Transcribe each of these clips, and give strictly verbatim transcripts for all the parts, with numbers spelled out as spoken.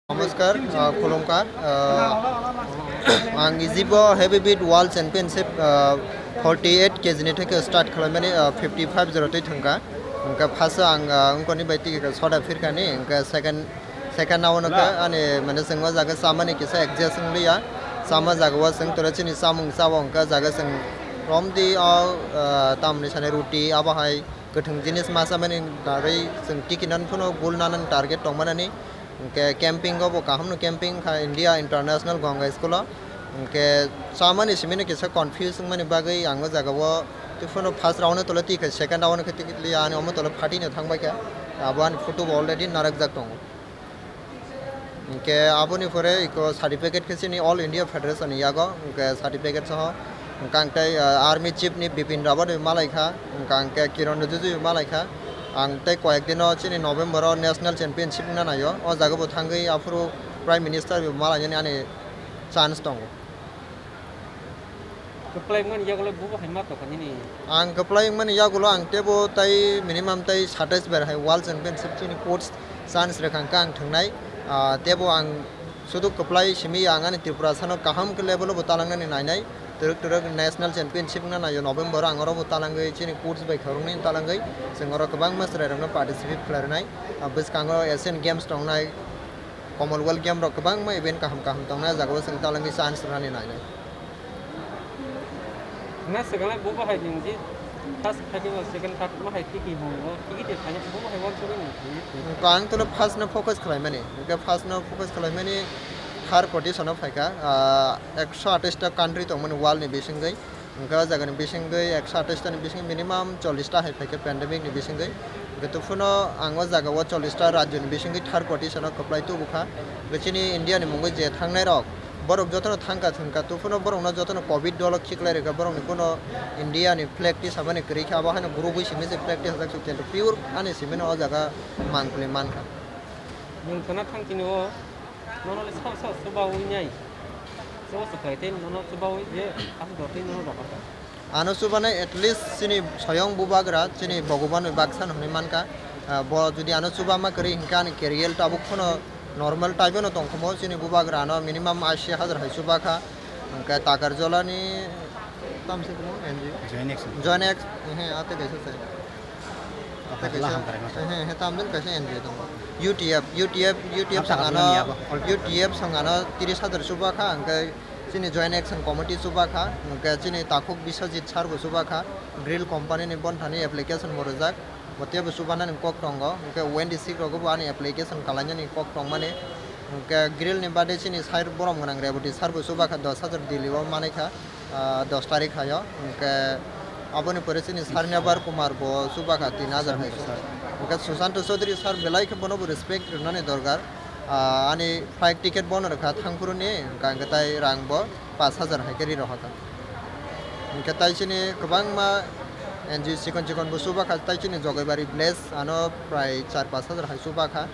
Namaskar, ah, khulumkar. Ah, ang ijibo heavyweight world championship, ah, forty eight K G ni theke start khlaimani, ah, fifty five zero twi thangka. Hwnkhe first o ang, ah, wngkoni bai tiki soda phirkani, hwnkhe second, second round o khe ani mane chwng o jaga chamani kisa adjust wngliya. Chama jaga o chwng tore chini chamung chao hwnkhe jaga chwng romdi o, ah, tamni sani ruti abo hai kwthwng jinis ma chamani bagwi chwng tiki nan phano gold nanani target tongmanani. Hwnkhe camping o bo kaham no camping kha India International Ganga School o. Hwnkhe chamani simi no kisa confuse wngmani bagwi ang o jaga o tei phano first round o tolo twi kha second round o khe twi liya ani omo tolo pharty no thang bai kha. Abo ani photo bo already narwk jak tongo. Hwnkhe aboni pore iko certificate khe chini All India Federation ni yago, hwnkhe certificate soho. Hwnkhe ang tei, ah, Army Chief ni Bipin Rawat bai malai kha, hwnkhe ang khe Kiran Rijiju bai malai kha. Ang tei koyek dino chini November o National Championship wngna naio. O jaga bo thangwi aphuru Prime Minister bai malainani ani chance tongo. Kwplai wngmani yagulo bubo hai ma tongkha nini? Ang kwplai wngmani yagulo ang tebo tei minimum tei satais ber hai World Championship chini coach chance rwkha hwnkhe ang thwngnai. Ah, tebo ang sudu kwplai simi ang ani Tripura sano kaham khe level o bo talangnani nainai. Twrwk twrwk National Championship wngna naio November o, ang oro bo talangwi chini coach bai khoroknwi talangwi chwng oro kwbangma chwrairokno participate khlai rwnai. Ah, bwskango Asian Games tongnai, Commonwealth Game rok kwbangma event kaham kaham tongnai, o jaga o chwng talangwi chance rwnani nainai. Na swkang lai bo bahai nwng je first khaikhe bo second third ma hai tiki hwngo, tiki de khaina bo bahai wansugwi nwng thangwi thangwi. Ang tono first no focus khlaimani, hwnkhe first no focus khlaimani third position o phaikha, ah, ekso atais ta country tongmani world ni bisingwi, hwnkhe o jaga ni bisingwi ekso atais ta ni bisingwi minimum chollish ta hai phaikha pandemic ni bisingwi, hwnkhe tubufano ang o jaga o chollish ta rajyo ni bisingwi third position o kwplai tubukha, hwnkhe chini India ni mungwi je thangnai rok, borok jotono thangkha thwngkha, tubufano borokno jotono covid dolo khiklai rwkha, borokni bono India ni flag tisamani kwrwi kha, abo haino group wi simi se flag tisajak, chwng pure ani simi no o jaga mangpili mankha. Nwng khwna thang chini o, nono le sao sao chubawi nai, chuba se khlai tei nono chubawi je aswk dor tei nono rohorkha. Ano chubanai at least chini soyong bubagra, chini Bhogoban bai baksa no hwnwi mankha. Ah, bo jodi ano chubama kwrwi hinkhe ani career tabuk phano normal type no tongkhomo, chini bubagra ano minimum ashi hajar hai chubakha. Hwnkhe Takarjolani tamse kumo N G O? Join Action. Join Action, he, ate kaisa se. Ate kaisa, he, he, tamjani kaisa N G O tongo. U T F, U T F, U T F sangano, U T F sangano tiris hajar chubakha, hwnkhe chini Joint Action Committee chubakha, hwnkhe chini takhuk Biswajit sir bo chubakha, Grill company ni bonthani application bo rwjak, bo teibo chubanani kok tongo, hwnkhe Wendy Sik rogo bo ani application kalainani kok tongmani, hwnkhe Grill ni bade chini sir borom gwnang Reboti sir bo chubakha dos hajar Delhi o manwi kha, ah, dos tarik haio, hwnkhe aboni pore chini Sarnyabar Kumar bo chubakha tin hajar hai. Hwnkhe Sushanta Chaudhary sir belai khe bono bo respect rwnani dorkar. Ah, ani flight ticket bono rwkha thangphuru ni, hwnkhe ang tai rang bo pash hajar hai khe ri rohorkha. Hwnkhe tai chini kwbangma N G O chikon chikon bo chubakha, tai chini Jogaibari village ano prai char pash hajar hai chubakha.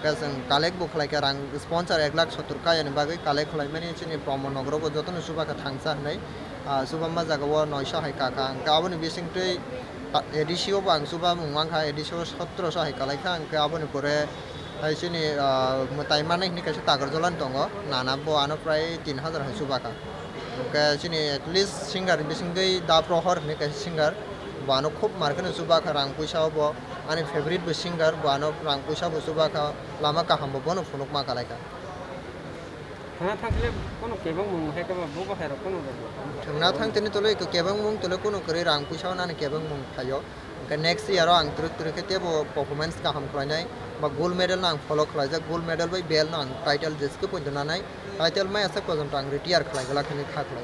Hwnkhe chwng collect bo khlaikha, rang sponsor ek lakh sottor kayani bagwi collect khlaimani chini Pramod Nagar o bo jotono chubakha thangsa hwnwi. Ah, chubama jaga o noisa hai kakha. Hwnkhe aboni bisingtwi ta-, A D C o bo ang chubamung mankha, A D C o sotro so hai kalaikha. Hwnkhe aboni pore hai chini, ah, mwtai manwi hwnwi kaisa Takarjolani tongo, nana bo ano prai tin hajar hai chubakha. Hwnkhe chini at least singer ni bisingtwi Da Prohor hwnwi kaisa singer, bo ano khub mar kheno chubakha rang puisa o bo. Ani favorite bo singer, bo ano rang puisa bo chubakha, lama kaham bo bono phunukma kalaikha. Thangna thangtile kono kebengmung hai khe bo bo hai rok kono rok bo. Thangna thangtini tole kebengmung tole kono kwrwi rang puisa o nani kebengmung phaio. Hwnkhe next year o ang twrwk twrwk khe teibo performance kaham khlainai, ba gold medal no ang follow khlaijak, gold medal bai belt no ang title jeske poito nanai, title mai aswk porjonto ang retire khlai glak hinwi kha khlai.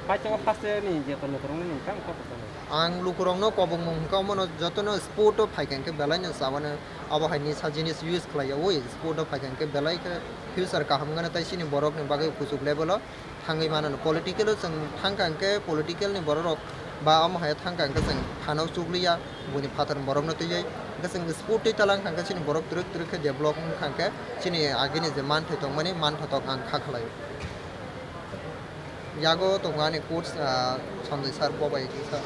Paithago haste ni je to lukurokno nwng tamo kok kwchangma. Ang lukurokno kobongmung hwnkha omono jotono sport o phaikha hwnkhe belai no chabano abo hai nisa jinis use khlaiya oi sport o phaikha hwnkhe belai khe future kaham wngmano tei chini borokni bagwi kuchuk level o thangwi mano. Political o chwng thangkha hwnkhe political ni borok rok ba omo hai thangkha hwnkhe chwng phano chukliya buini phatar borokno twiwi hwnkhe chwng sport twi talangkha hwnkhe chini borok twrwk twrwk khe develop wngkha hwnkhe chini agini je manthai tongmani manthotok ang kha khlai. Yago tongo ani coach, ah, Sanjay sir, bo bai kisa.